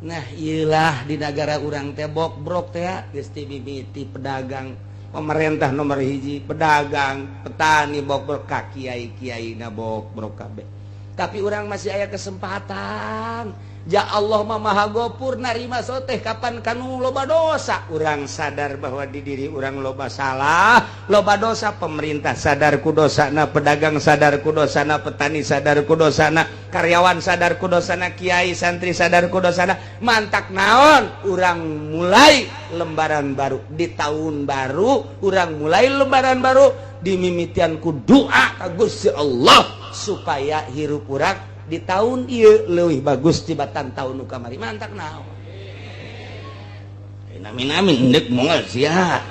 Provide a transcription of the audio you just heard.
Nah, iyalah di negara urang teh bokbrok teh geus ti mimiti pedagang, pemerintah nomor hiji, pedagang, petani bokbrok, ka kiai-kiai na bokbrok kabeh. Tapi urang masih aya kesempatan. Ya Allah mah Maha Gopur, narima soteh kapan kanu loba dosa. Urang sadar bahwa di diri urang loba salah, loba dosa. Pemerintah sadar ku dosana, pedagang sadar ku dosana, petani sadar ku dosana, karyawan sadar ku dosana, kiai santri sadar ku dosana. Mantak naon, urang mulai lembaran baru di tahun baru. Urang mulai lembaran baru dimimitian ku doa ka Gusti Allah supaya hirup urang di tahun ieu leuwih bagus tibatan tahun nu kamari. Mantak naon? Amin amin, endek moal sia.